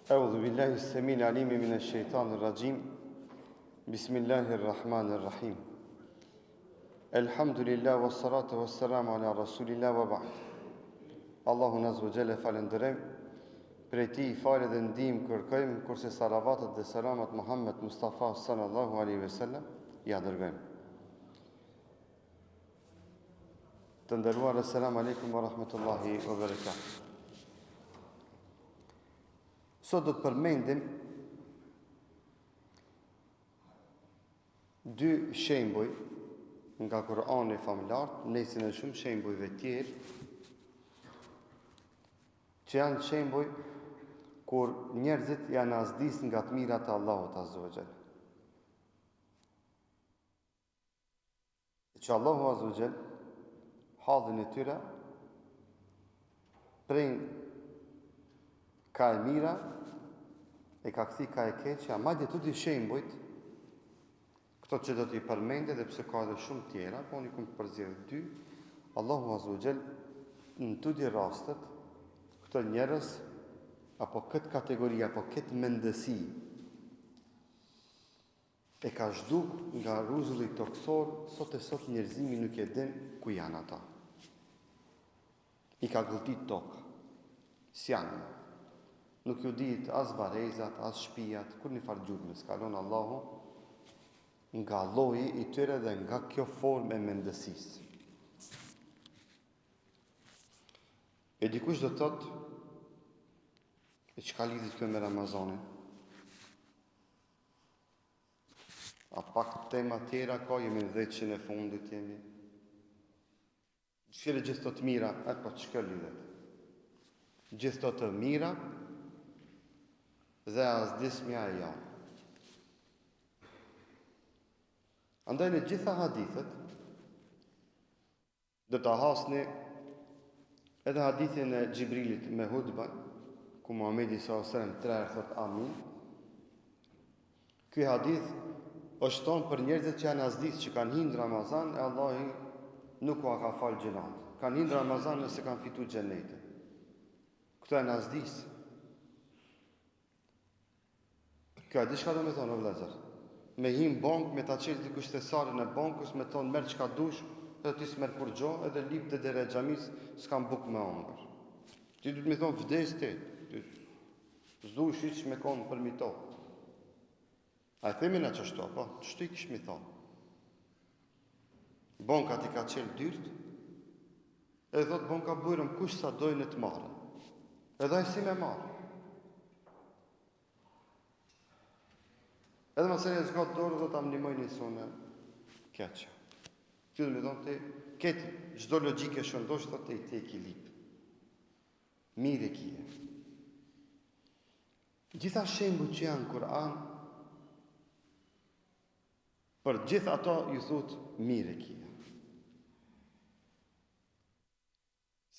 Euzu billahi semil alimi mineşşeytanirracim. Bismillahirrahmanirrahim. Elhamdülillah ve salatu ve selamu ala Resulillah ve ba'd. Allahun azze ve celle falënderojmë, prej tij falje dhe ndihmë kërkojmë, kurse salavatet dhe selamat Muhammed Mustafa sallallahu alaihi wasallam ja dërgojmë. Të nderuar, assalamu alaikum wa rahmetullahi wa barakatuh. Sot do të përmendim dy shembuj nga Kur'ani famëlartë, mesin e shumë shembujve tjerë, që janë shembuj kur njerëzit janë azdis nga të mirat e Allahut azze ve xhel. Që Allahu azze ve xhel hallin e tyre prej ka e mira e ka kthy ka e keqja, madje të dy shembujt këto që do t'i përmendi edhe pse ka edhe shumë tjera, po unë i kom përzgjedh dy, Allahu azze ve xhel në të dy rastet këto njerëz apo këtë kategori apo këtë mendësi E ka zhduk nga rruzulli tokësor, sot e sot njerëzimi nuk e din ku janë ata. I ka gëlltit toka. S'janë më. Nuk ju dihet as varrezat, as shpijat, kurrnjëfarë gjurme s'ka lon Allahu nga lloji i tyre dhe nga kjo formë e mendësisë. E dikush do të thotë, e çka lidhet kjo me Ramazanin? A pak tema tjera ka, jemi në dhjetëshin e fundit jemi. Çka gjithë këto të mira, e po çka lidhet. Gjithë këto të mira dhe azdismja e jonë. Andaj në gjitha hadithet, Do ta hasni edhe hadithin e Xhibrilit me hutben, ku Muhamedi sallallahu alaihi wasallam tre herë thot amin. Ky hadith është thonë për njerëzit që janë azdis që kanë hi në Ramazan e Allahu nuk ua ka falë gjynahet. Kanë hi në Ramazan e s'e kanë fitu xhenetin. Këto janë azdis. Kjo a di çka do me thonë, o vëllezër? Me hi në bankë, me ta çelë dikush thesarin e bankës, me thonë merr çka dush, edhe ti s'merr kurgjo, edhe lyp te dera e xhamisë, s'kam bukë me hangër. Ti duhet me thonë vdes ti, ti s'dush hiç me konë përmi tokë. A e themi na qashtu, apo? Qështu i kishmi thonë? Banka t'i ka çelë dyrt, edhe thot banka bujrum kush sa dojnë të marrën. Edhe ai si me marrë. Edhe masanej e zgat dorën dhe ta më nimojnë një sonë keqe. Ti do me thonë ti, këtë çdo logjike shëndosh, thotë ti ti e ki lip. Mirë e kije. Gjitha shembujt që janë në Kur'an, për gjithë ato ju thut mirë e kije.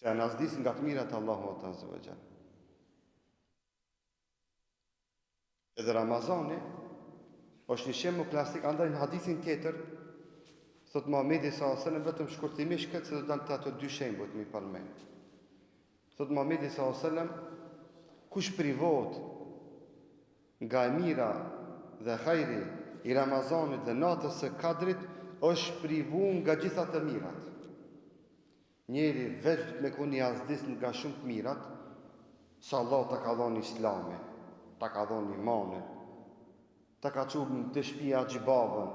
Se janë azdis nga të mirat e Allahut azze ve xhel. Edhe Ramazani është një shembull klasik, andaj në hadithin tjetër thot Muhamedi sallallahu alaihi wasallam vetëm shkurtimisht këtë se do të ato dy shembujt m'i përmend. Thot Muhamedi sallallahu alaihi wasallam kush privohet nga e mira dhe hajri i Ramazanit dhe natës së Kadrit është privu nga gjitha të mirat. Njeri veç duhet me kon i azdisë nga shumë të mirat, se Allahu ta ka dhonë Islamin, ta ka dhonë imanin, ta ka çu te shpia Haxhi Babën,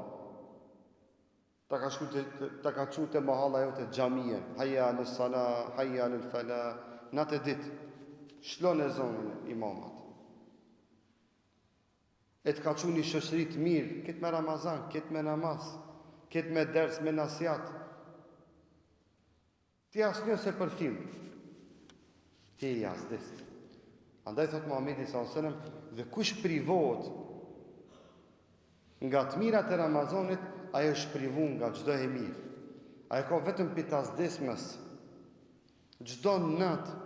ta ka shku te, ta ka çu te mahalla jote xhamien, hayya ala sala, hayya ala fala, natë e ditë, shlon e zonin imamat. E të ka çu një shoqëri të mirë, këtë me Ramazan, këtë me namaz, këtë me ders, me nasihat. Ti asnjë s'e përfill. Ti je i azdist. Andaj thot Muhamedi sallallahu alajhi wasallam, dhe kush privohet nga të mirat e Ramazanit, ai është privu nga çdo e mirë. Ai ka vetëm pi t'azdismes. Çdo natë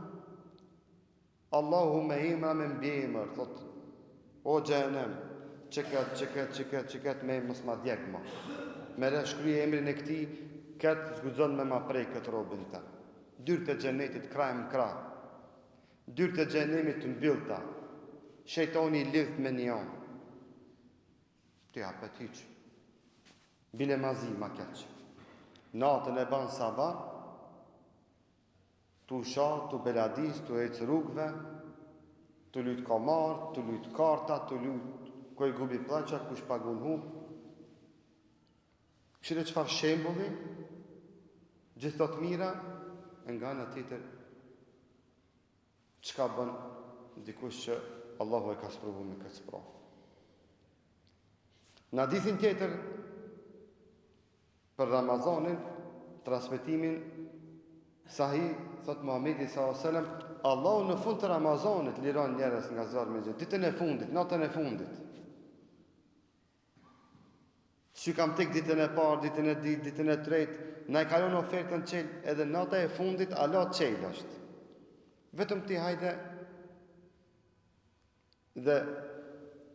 Allahu me emra me mbiemër, thot, o xhehenem, qëket, qëket, qëket, qëket, me mos ma djeg ma. Merre shkruje emrin e këtij, këtë s'guxon me ma prek këtë robin tem. Dyrt e xhenetit krah më krah. Dyrt e xhehenemit të mbyllta. Shejtoni i lidht me një anë. Ti apet hiç. Bile ma zi, ma keq. Natën e ban sabah, tu sha, tu beladis, tu ecë rrugëve, tu lujt komar, tu lujt karta, tu lujt ku e gubi pllaqa, kush pagun hup. Këshire çfarë shembulli, gjithë këto të mira, e nga ana tjetër, çka bën dikush që Allahu e ka sprovu me këtë sprovë. Në hadithin tjetër, për Ramazanin, transmetimin sahih, thot Muhammedi s.a.s. Allahu në fund të Ramazanit liron njerëz nga zjarmi, ditën e fundit, natën e fundit. S'ju kam tek ditën e parë, ditën e dytë, ditën e tretë, na e kalon ofertën çel, edhe nata e fundit ala çel është. Vetëm ti hajde dhe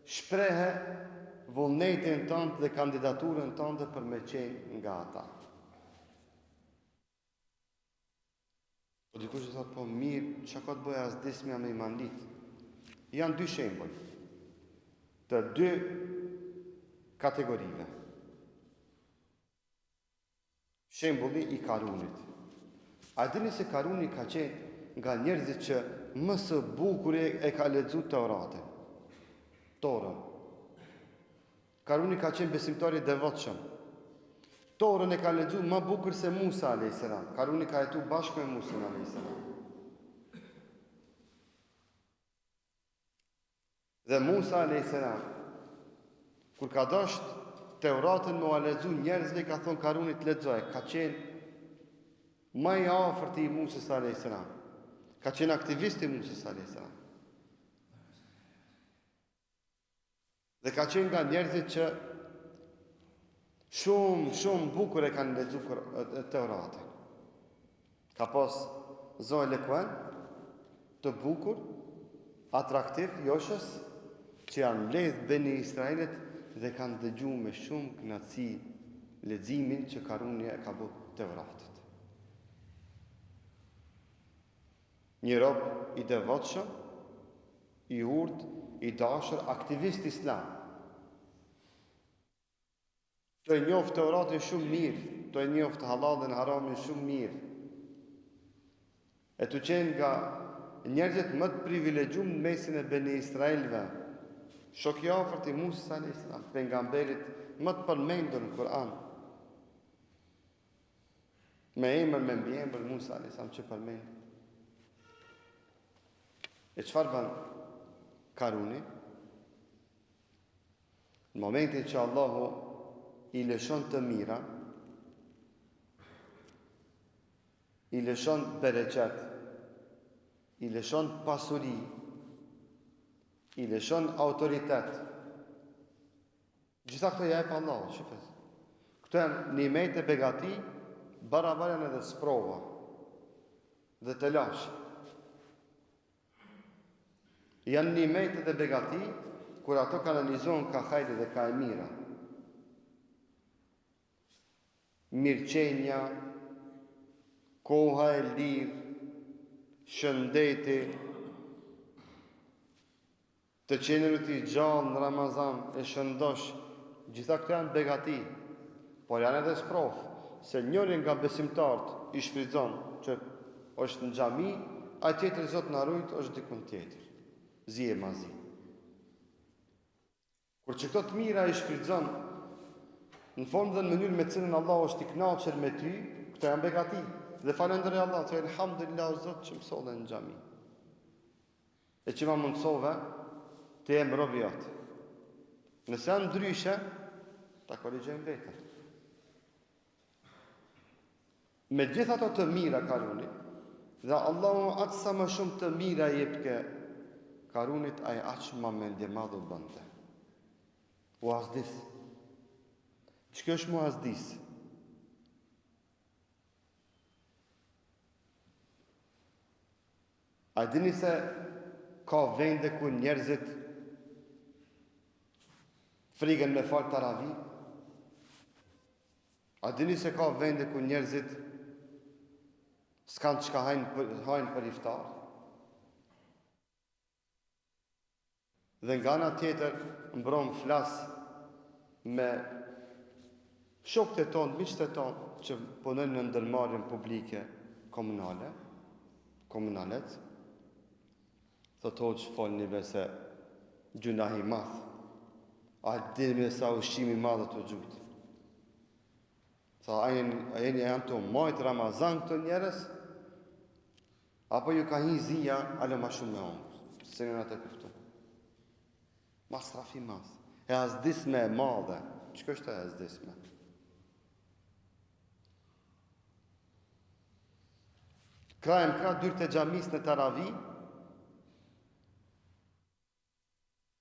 shprehe vullnetin tënd dhe kandidaturën tënde për me qenë nga ata. Po dikush do thotë po mirë, çka ka të bëjë azdismja me imanlit? Janë dy shembuj të dy kategorive. Shembulli i Karunit. A dini se Karuni ka qenë nga njerëzit që më së bukuri e ka lexu Teuratin? Torën. Karuni ka qenë besimtar i devotshëm. Torën e ka lexu ma bukur se Musa alayhis salam. Karuni ka jetu bashkë me Musën alayhis salam. Dhe Musa alayhis salam kur ka dasht Teuratën me ua lexu njerëzve ka thonë Karunit lexoje, ka qenë ma i afërti i Musës alayhis salam. Ka qenë aktivist i Musës alayhis salam. Dhe ka qenë nga njerëzit që shumë, shumë bukur e kanë lexu Teuratin. Ka pas zo elokuent, të bukur, atraktiv, joshës, që janë mbledh Beni Israelit dhe kanë dëgju me shumë kënaqësi leximin që Karuni e ka bo Teuratit. Një rob i devotshëm, i urtë, i dashur, aktivist islam. Tu e njoftë Teuratin shumë mirë, tu e njoftë hallallin, haramin shumë mirë. E tu qenë nga njerëzit më të privilegjum në mesin e Beni Israelve, shok i afërt i Musës alayhis salam, pejgamberit më të përmendur në Kur'an. Me emër me mbiemër Musa alayhis salam që përmend. E çfarë bën Karuni? Në momentin që Allahu i lëshon të mira, i lëshon bereqet, i lëshon pasuri, i lëshon autoritet, Gjitha këto ja jep Allahu, shife. Këto janë nimete begati, barabar janë edhe sprova dhe telash. Janë nimete dhe begati, kur ato kanalizohen ka hajri dhe ka e mira. Mirëqenia, koha e lirë, shëndeti, Të qenurit i gjallë në Ramazan e shëndosh, gjitha këto janë begati, por janë edhe sprovë, se njëri nga besimtarët i shfrytëzon që është në xhami, ai tjetri Zot na rujt është dikund tjetër. Zi e ma zi. Kur që këto të mira i shfrytëzon në formë dhe në mënyrë me të cilën Allahu është i kënaqur me ty, këto janë begati. Dhe falënderoj Allah, thuaj elhamdulillah Zot që më solle në xhami. E që ma mundësove të jem robi jot. Nëse janë ndryshe, ta korrigjojmë veten. Me gjithë ato të mira Karuni, dhe Allahu aq sa më shumë të mira jepke Karunit, ai aq ma mendjemadh u bënte. U azdis. Çka është m'u azdis? A dini se ka vende ku njerëzit frigen me falë taravi? A dini se ka vende ku njerëzit s'kanë çka hajnë për, hajnë për iftar? Dhe nga ana tjetër, mbrom flas me shokët e tonë, miqtë e tonë që punojnë në ndërmarrjen publike komunale, komunalec, thotë hoxhë folni be se gjynah i madh, a dini me sa ushqim i madh tu gjujtë. Tha, a jeni, a jeni a janë tu majtë Ramazan këto njerëz, Apo ju ka hi zija, alo ma shumë me hongër. Se në atë e kuptu. Masraf i madh. E azdisme e madhe. Çka është e azdisme? Krah e m'krah dyert e xhamisë në teravi,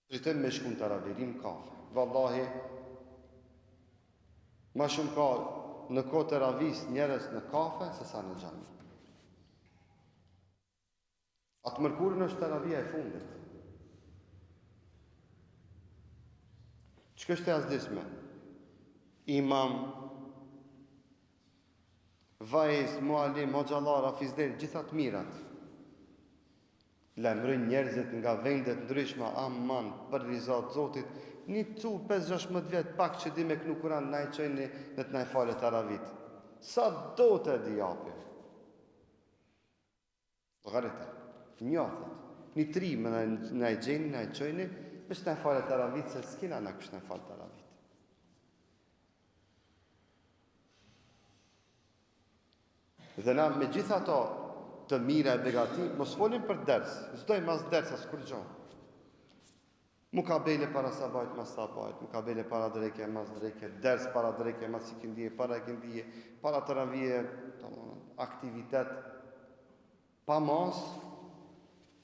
Pritojmë me shku në teravi, rrim kafe. Vallahi, ma shumë ka në kohë teravisë njerëz në kafe, se sa në xhami. A të mërkurën është teravia e fundit. Çka është e azdisme? Imam, vaiz, mualim, hoxhallar, hafizler, gjitha të mirat. Lajmërojnë njerëzit nga vende të ndryshme aman për riza të Zotit një cu pesë 16 vjet pak që di me knu Kuran na e çojni le të na e falë teravit sa do të di japim Llogarite një thot një tri më na, na e gjeni na e çojni veç na e falë teravit se s'kena na kush na e falë teravit Dhe na me gjithë ato të mira e begati, mos folim për ders, s'dojmë as ders, as kurgjo. Mukabele para sabahit, mas sabahit, mukabele para dreke, mas dreke, ders para dreke, mas ikindie, para ikindie, para teravie, aktivitet, pa mas,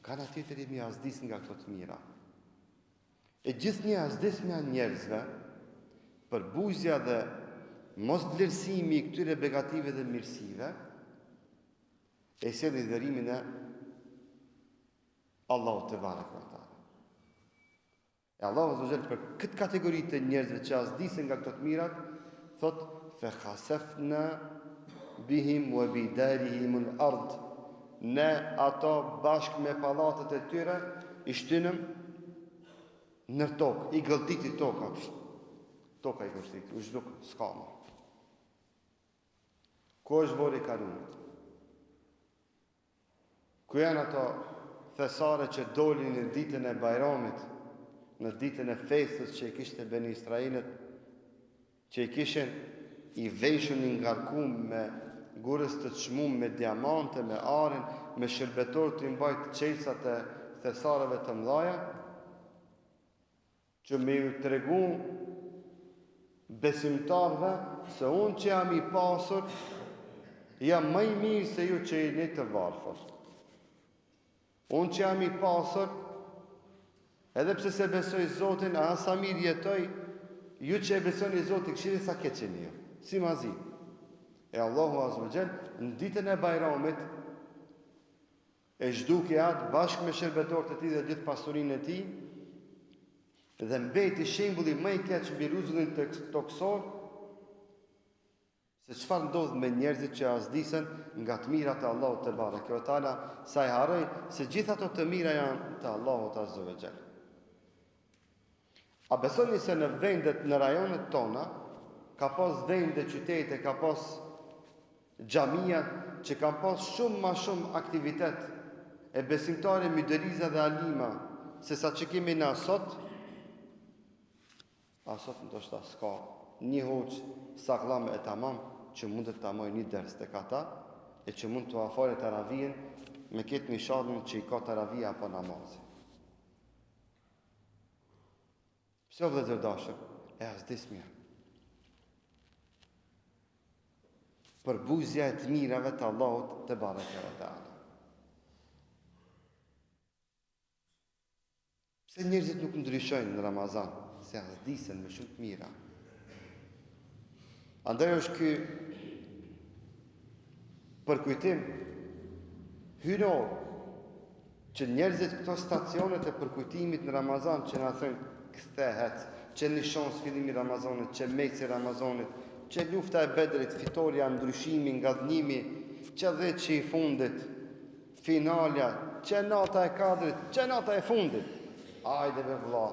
nga ana tjetër jemi azdis nga këto të mira. E gjithnjë azdismja e njerëzve, përbuzja dhe mosvlerësimi i këtyre begative dhe mirësive, e sjell hidhërimin e Allahut tebareke ve teala. E Allahu azze ve xhel për këtë kategori të njerëzve që azdisen nga këto të mirat, thot fe khasefna bihim wa bidarihim al-ard. Ne ato bashkë me pallatet e tyre i shtynëm Nër tokë, i gëlltiti toka, toka i gëlltiti, u zhduk, s'ka më. Ku është vorri i Karunit? Ku janë ato thesare që dolin në ditën e Bajramit, në ditën e festës që i kishte Beni Israilët, që i kishin i veshun i ngarkum me gurës të çmum me diamante, me arin, me shërbetor tu i mbajt çelësat e thesareve të mdhaja, që me ju tregu besimtarëve se unë që jam i pasur, jam më i mirë se ju që jeni të varfër. Unë që jam i pasur, edhe pse s'e besoj Zotin, a sa mirë jetoj, ju që e besoni Zotin, këshire sa keq jeni ju, si ma zi. E Allahu Azze ve Xhel, në ditën e Bajramit, e zhduki atë bashkë me shërbetorët e tij dhe gjithë pasurinë e tij, dhe mbeti shembulli më i keq mbi rruzullin tokësor, Se çfarë ndodh me njerëzit që azdisen nga të mirat e Allahut tebareke ve teala, sa e harrojnë se gjithë ato të mira janë të Allahut azze ve xhel. A besoni se në vendet në rajonet tona ka pas vende, qytete, ka pas xhamia që kanë pas shumë ma shumë aktivitet e besimtarë myderiza dhe alima se sa që kemi na sot? A sot ndoshta s'ka një hoxhë sagllam e tamam që mundet ta majë një ders tek ata e që mund t'ua falë teravien me këtë nishadën që i ka teravia apo namazi. Pse o vëllezër dashur? E azdismja. Përbuzja e të mirave të Allahut tebareke ve teala. Pse njerëzit nuk ndryshojnë në Ramazan, se azdisen me shumë të mira. Andaj është ky përkujtim hyjnor që njerëzit këto stacionet e përkujtimit në Ramazan që na thonë kthehet, që një shans fillimi i Ramazanit, që mesi i Ramazanit, që lufta e Bedrit, fitorja, ndryshimi, ngadhnjimi, që dhjetëshi i fundit, Finalja, qe nata e Kadrit, qe nata e fundit. Ajde be vlla.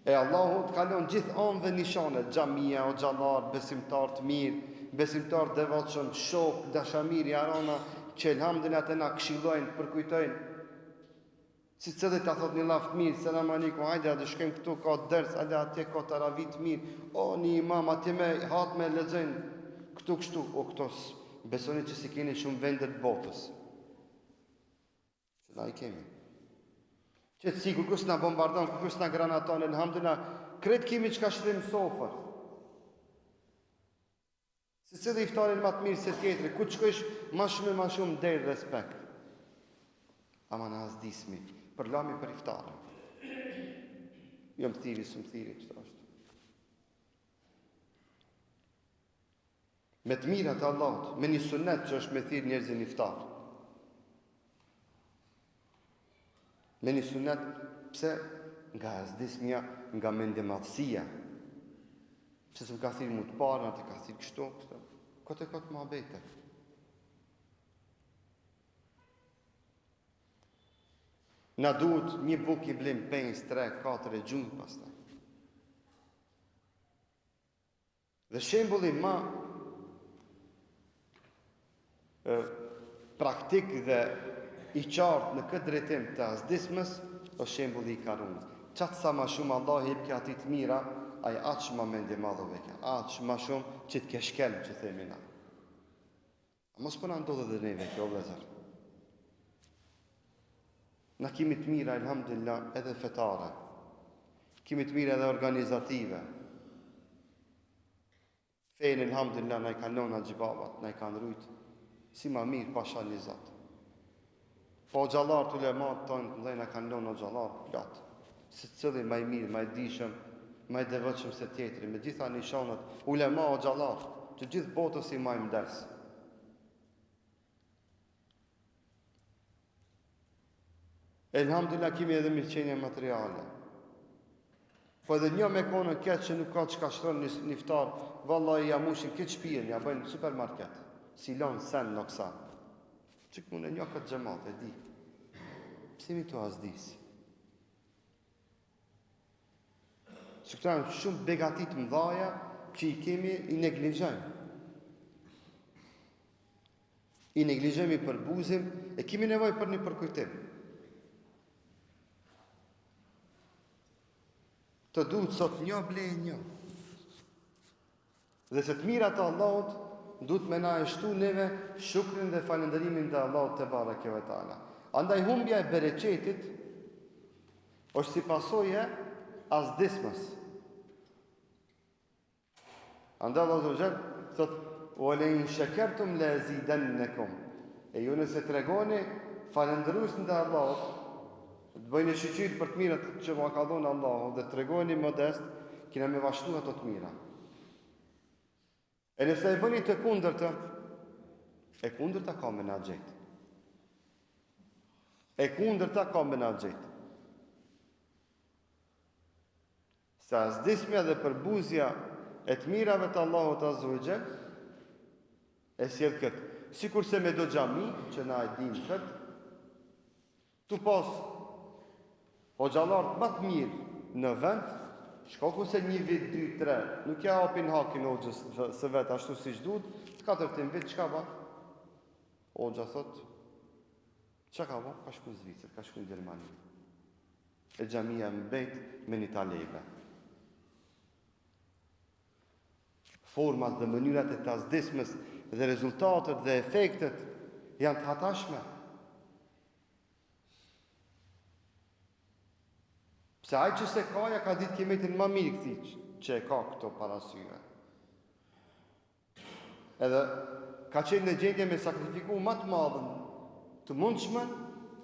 E Allahu të ka lon gjithë anëve nishane, xhamia, hoxhallar, besimtar të mirë, besimtar të devotshëm, shok, dashamirë, jarana, që elhamdulillah të na këshillojnë, përkujtojnë. Secili ta thot një llaf të mirë, selam alejkum, hajde hajde shkojmë këtu ka ders, hajde atje ka taravi të mirë, o një imam atje me hatme lexojnë, këtu kështu, o këto besoni që s'i keni shumë vende të botës. Që na i kemi. Qetësi, kurkush s'na bombardon, kurkush s'na granaton, elhamdulillah, krejt kemi çka shtrim sofër. Secili iftarin ma të mirë se tjetri, ku të shkojsh ma shumë e ma shumë nder respekt. Ama na azdismi, përlami për iftarin. Jo më thiri, s'më thiri, qëto është. Me të mirat e Allahut, me një sunet që është me thirrë njerëzit në iftar. Me një sunet, pse? Nga azdismja, nga mendjemadhësia. Pse s'më ka thirrë mu të parën, atë ka thirrë kështu, kështu. Kot e kot muhabete. Na duhet një bukë i blim 5, 3, 4 e gjujmë pastaj. Dhe shembulli ma e, praktik dhe i qartë në këtë drejtim të azdismës është shembulli i Karunit. Qatë sa ma shumë Allahu i jepke atij të mira, ai aq ma mendjemadh u bojke, aq ma shumë që të ke shkelm që themi na. A mos po na ndodh edhe neve kjo vëllezër? Na kemi të mira elhamdulillah edhe fetare. Kemi të mira edhe organizative. Fenë elhamdulillah na i kanë lënë haxhibabat, na i kanë rujt si ma mirë pasha një Zot. Po hoxhallarët ulemat tonë të mëdhenj na kanë lënë hoxhallar plot. Secili ma i mirë, ma i dijshëm, ma i devotshëm se tjetri, me gjitha nishanët, ulema hoxhallar, të gjithë botës i majmë ders. Elhamdulillah kemi edhe mirëqenie materiale. Po edhe një me konën keq që nuk ka çka shtron një, një iftar, vallahi ja mushin këtë shpijën, ja bëjnë supermarket, s'i lanë sen noksan. Që unë e njoh këtë xhemat, e di. Pse jemi tu azdis? Se këto janë shumë begati të mdhaja që i kemi, i neglizhojmë. I neglizhojmë, i përbuzim, e kemi nevojë për një përkujtim. Të duhet sot një ble një. Dhe se të mirat e Allahut duhet me na e shtu neve shukrin dhe falënderimin ndaj Allahut tebareke ve teala. Andaj humbja e bereqetit është si pasojë e azdismës. Andaj Allahu azze ve xhel thot: "Wa la in shakartum la azidannakum." E ju nëse tregoni falënderues ndaj Allahut, të bëjni shyqyr për të mirat që ua ka dhënë Allahu dhe tregoni modest, kina me va shtu ato të mira. E nëse e bëni të kundërtën, e kundërta ka me na gjetë. E kundërta ka me na gjetë. Se azdismja dhe përbuzja e të mirave të Allahut azze ve xhel e sjell këtë. Sikurse me do xhami, që na e dimë këtë, tu pas hoxhallarët ma të mirë në vend, shkaku se një vit, dy, tre, nuk ja hapin hakin hoxhës së vet ashtu siç duhet, të katërtin vit çka ba? Hoxha thot, çka ka ba? Ka shku në Zvicër, ka shku në Gjermani. E xhamia mbet me një talebe. Format dhe mënyrat e t'azdismës dhe rezultatet dhe efektet janë të hatashme. Pse ai që s'e ka, ja ka ditë kimetin ma mirë këtij që e ka këto para syve. Edhe ka qenë në gjendje me sakrifiku ma të madhen të mundshmen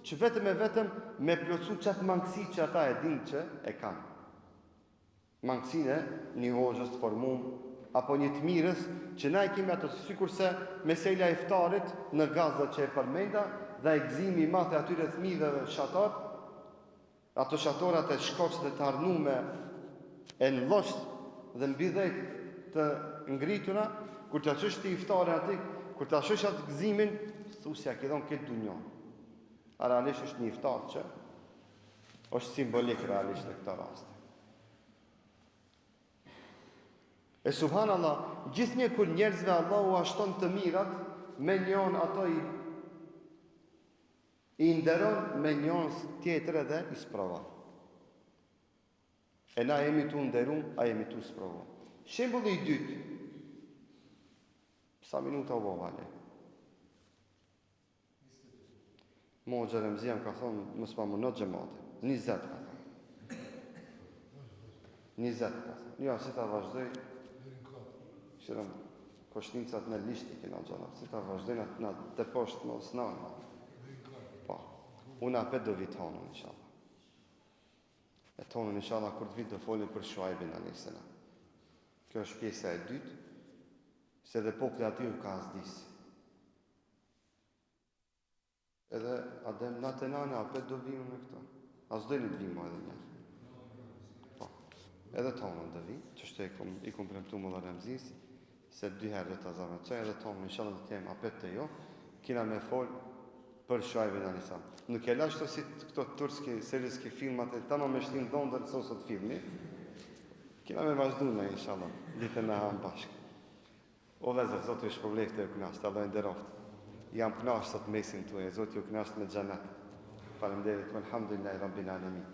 që vetëm e vetëm me plotësu qatë mangësi që ata e dinë që e kanë. Mangësinë e një hoxhës të formum apo një të mirës që na e kemi ato sikurse meselja e iftarit në Gaza që e përmenda dhe ai gëzimi i madh i atyre fëmijëve në shator Ato shatorat e shkoqët dhe të arnume e në lloç dhe mbi dhe të ngritura, kur t'ia çosh ti iftarin aty, Kur ta shohsh atë gëzimin, thu se ja ke dhënë këtë dunja. A realisht është një iftar që është simbolik realisht në këto raste. E subhanallah, gjithnjë kur njerëzve Allahu ua shton të mirat, me një anë ato i i nderon me një anë tjetër edhe i sprovon. E na jemi tu nderu, a jemi tu sprovu. Shembulli i dytë. Sa minuta u bo vale? Mo Hoxha Remzia më ka thonë, mos ma muno xhematin. 20 ka thonë. 20 ka thonë. Jo, si ta vazhdoj? Shërëm, koshnicat në lishti kena gjona. Si ta vazhdoj në, në të poshtë mos në. Po, unë apet do vi t'honën, inshallah. E t'honën, inshallah, kur të vi do folim për Shuajbin a.s. Kjo është pjesa e dytë, se dhe populli aty u ka azdis. Edhe Adem na të nane apet do vijmë me këto. A s'dojni të vijmë edhe njerë. Po. Edhe t'honën do vi, qështu e kum, i kum premtu Mulla Remzis, se dy herë do të zavendësoj, edhe t'honën inshallah do të jem apet te ju, kina me fol për Shuajbin alejhi selam. Nuk e lash si këto turski, serijski filmat e tamam me shtin dhondën sot filmi. Kina me vazhdu në inshallah, ditën e hanë bashkë. O vëllezër, Zoti ju shpërbleftë e ju kënaqtë, Allahu ju nderoftë. Jam kënaqë sot mesin tuaj, Zoti ju kënaqtë me xhenet. Faleminderit, walhamdulillahi rabbil alamin.